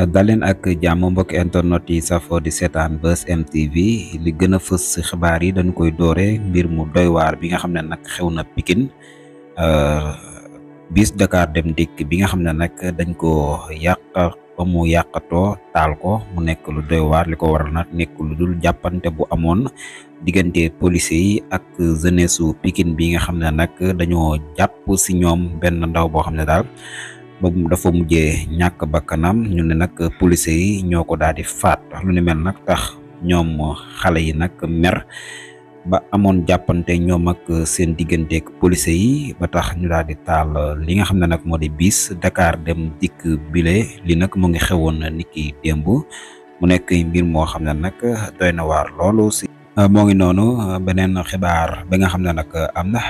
daleen ak jàmm mbokki internet yi safo di seetaan Buzz M TV li gën a fës ci xibaar yi dañu koy doore mbir mu doy waar bi nga xam ne nag xew na Pikine bis Dakar Dem Dikk bi nga xam ne nag dañ ko yàq ba mu yàqatoo taal ko mu nekk lu doy waar li ko waral nag nekk lu dul jàppante bu amoon diggante police yi ak jeunesse su Pikine bi nga xam ne nag dañoo jàpp ci ñoom benn ndaw boo xam ne daal boobu dafa mujjee ñàkk bakkanam ñu ne nag police yi ñoo ko daal di faat lu ni mel nag tax ñoom xale yi nag mer ba amoon jàppante ñoom ak seen digganteeg police yi ba tax ñu daal di taal li nga xam ne nag moo di bis Dakar Dem Dikk bile li nag mu ngi xewoon niki démb mu nekk mbir moo xam ne nag doy na waar loolu si moo ngi noonu beneen xibaar ba nga xam ne nag am na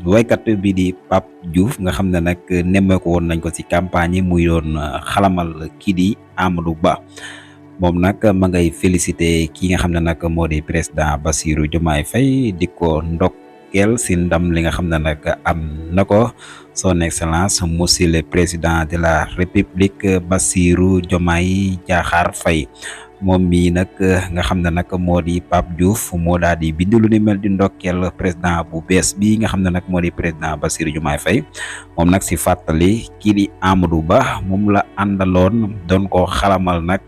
waykat bi di Pape Diouf nga xam ne nag nemmeeku woon nañ ko ci campagne yi muy doon xalamal kii di Amadou Ba moom nag ma ngay félicité ki nga xam ne nag moo di président Bassirou Diomaye Faye di ko ndokkeel ci ndam li nga xam ne nag am na ko son excellence monsieur le président de la république Bassirou Diomaye Diakhar Faye moom mii nag nga xam ne nag moo di Pape Diouf moo daal di bind lu ni mel di ndokkeel président bu bees bi nga xam ne nag moo di président Bassirou Diomaye Faye moom nag ci fàttali kii di Amadou Ba moom la àndaloon doon ko xalamal nag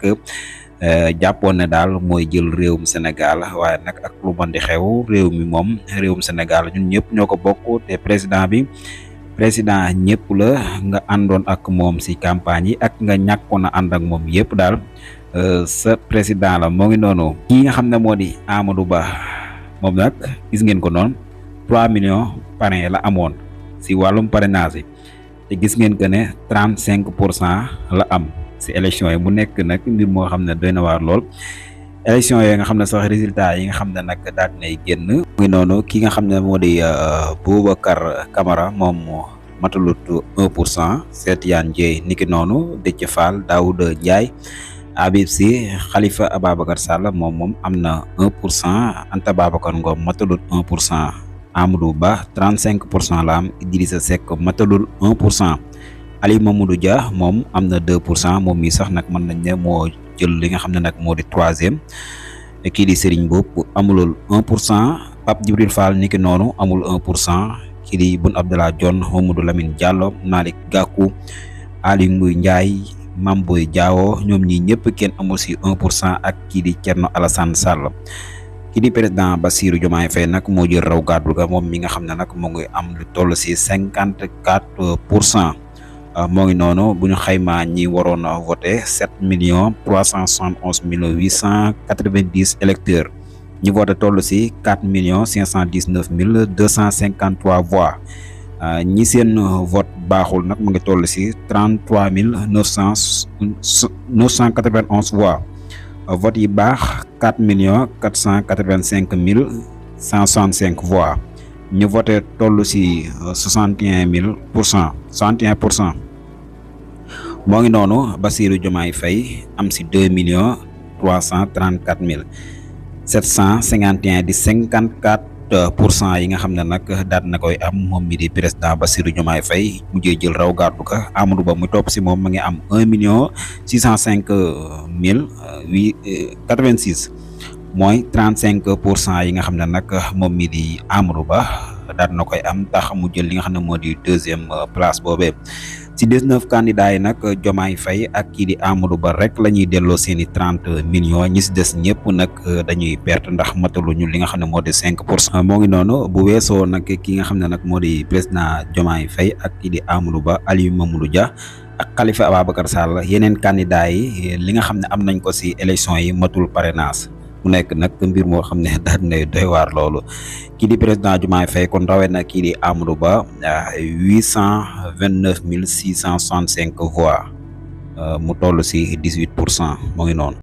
jàppoon ne daal mooy jël réewum Sénégal waaye nag ak lu mën di xew réew mi moom réewum Sénégal ñun ñëpp ñoo ko bokk te président ñëpp la nga àndoon ak moom ci campagne yi ak nga ñàkkoon a ànd ak moom yëpp daal sa président la moo ngi noonu kii nga xam ne moo di Amadou Ba moom nag gis ngeen ko noonu 3 millions parrain la amoon si wàllum parrainage yi te gis ngeen que ne 35% la am si élection yi mu nekk nag mbir moo xam ne doy na waar lool élection yooyu nga xam ne sax résultat yi nga xam ne nag daal dinay génn mu ngi noonu ki nga xam ne moo di Boubacar Camara moom matalut 1%, Setiane Dieye niki noonu Déthié Fall Daouda Ndiaye Habib Sy Khalifa Ababacar Sall moom am na 1%, Anta Babacar Ngom matalut 1%, Amadou Ba 35% la am, Idrissa Seck matalul 1%, Ali Mamadou Dia moom am na 2%, moom mi sax nag mën nañ ne moo jël li nga xam ne nag moo di 3e. kii di Serigne Mboup amulul 1%, Pape Djibril Fall niki noonu amul 1%, kii di Boun Abdallah Dionne, Mamadou Lamine Diallo, Malick Gakou, Ali Nguy Ndiaye, Mame Boye Diao ñoom ñi ñëpp kenn amul si 1% ak kii di Thierno Alassane Sall. kii di président Bassirou Diomaye Faye nag moo jël raw gàddu ga moom mi nga xam ne nag moo ngi am lu toll si 54%. moo ngi noonu bu ñu xaymaa ñi waroon a voté 7 371 890 électeurs ñi voté toll si 4 519 253 voix. ñi seen vote baaxul nag mu ngi toll si 33 991 voix vote yi baax 4 485 165 voix ñu voté toll si 61%. moo ngi noonu Bassirou Diomaye Faye am si 2 334 751 di 54% yi nga xam ne nag daal na koy am moom mi di président Bassirou Diomaye Faye mujjee jël raw gàddu ka. Amadou Ba mu topp si moom ma ngi am 1 605 086 mooy 35% yi nga xam ne nag moom mi di Amadou Ba daal na koy am tax mu jël li nga xam ne moo di 2e place boobee. ci 19 candidats yi nag Diomaye Faye ak kii di Amadou Ba rek la ñuy delloo seeni 30 millions ñi si des ñëpp nag dañuy perte ndax mataluñu li nga xam ne moo di 5%. moo ngi noonu bu weesoo nag ki nga xam ne nag moo di président Diomaye Faye ak kii di Amadou Ba, Ali Mamadou Dia ak Khalifa Ababacar Sall yeneen candidats yi li nga xam ne am nañ ko si élection yi matul parrainage. mu nekk nag mbir moo xam ne daal na doy waar loolu kii di président Diomaye Faye kon rawee na kii di Amadou Ba 829 665 voix mu toll si 18%. moo ngi noonu.